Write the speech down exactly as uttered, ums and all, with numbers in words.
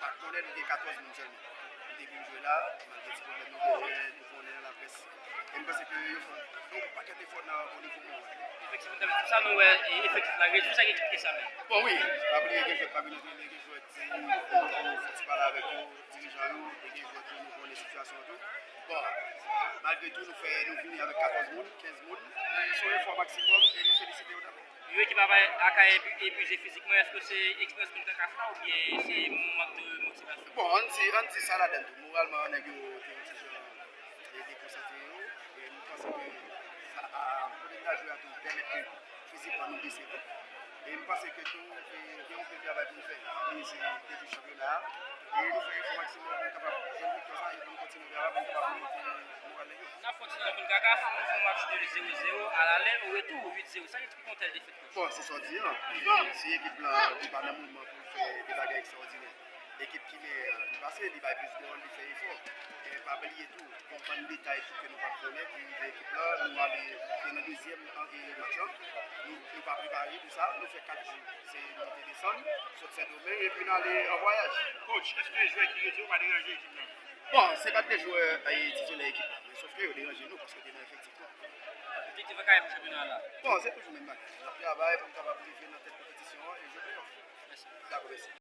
Sa konnen nou gen katòz moun sèlman. Nou te vin jwe la, malgre ti pwoblèm nou genyen, nou konnen nan laprès. E m panse ke yo fè yon pakèt efò nan o nivo moral. Efektivman, sa nou wè, e, efektif la redui, sa ki eksplike sa menm. Bon, wi, pa bliye gen jwèt pa vin antrene, gen jwèt ki fò ti pale avèk yo, dirijan yo, e gen jwèt ki nou konnen sitiyasyon an tou. Bon, malgre tou, nou fè, nou vini avèk katòz moun, kenz moun. Se yon efò maksimòm e nou felisite yo dabò. Yon ekip Akayè epi- epize fizikman, èske se eksprè konkakaf la oubyen se mank de motivasyon? Bon, ann di, ann di sa ladann tou. Moralman, nèg yo te yon ti jan e dekonsantre yo. E m panse ke sa a, kote n al jwe a tou pèmèt ke fizikman nou blese tou. E m panse ke tou, e, gen yon pil travay pou nou fè. E se debi chanpyona a. E nou fè efò maksimòm pou nou kapab jwenn viktwa sa e pou nou kontinye travay pou nou kapab remonte moral nèg yo. N ap fè yon ti nan konkakaf, nou fè yon match nil zewo zewo, alale, o retou uit zewo. Sa ki eksplike yon tèl defèt, coach? Bon, se sa w di an. Si ekip la li pa nan moman pou l fè de bagay ekstraòdinè, ekip ki meyè, li pase, li bay plis gòl, li fè efò. E pa bliye tou, gen yon bann detay tou ke nou pa t konnen ki rive ekip la. Nou ale, se nan dezyèm an, e, match lan. Nou, nou pa prepare pou sa. Nou fè kat jou, se monte desann, sot Sendomeng, epi n ale an vwayaj. Coach, èske jwè ki retire yo pa deranje ekip la? Bon, se pa t de jwè, e, titulè ekip la, men sòf ke yo deranje nou paske te nan efektif nou. Objektif Akayè pou chanpyona a la? Bon, se toujou menm bagay. N ap travay pou n kapab rive nan tèt konpetisyon an e jwe pleyòf. Mèsi. Dakò, mèsi.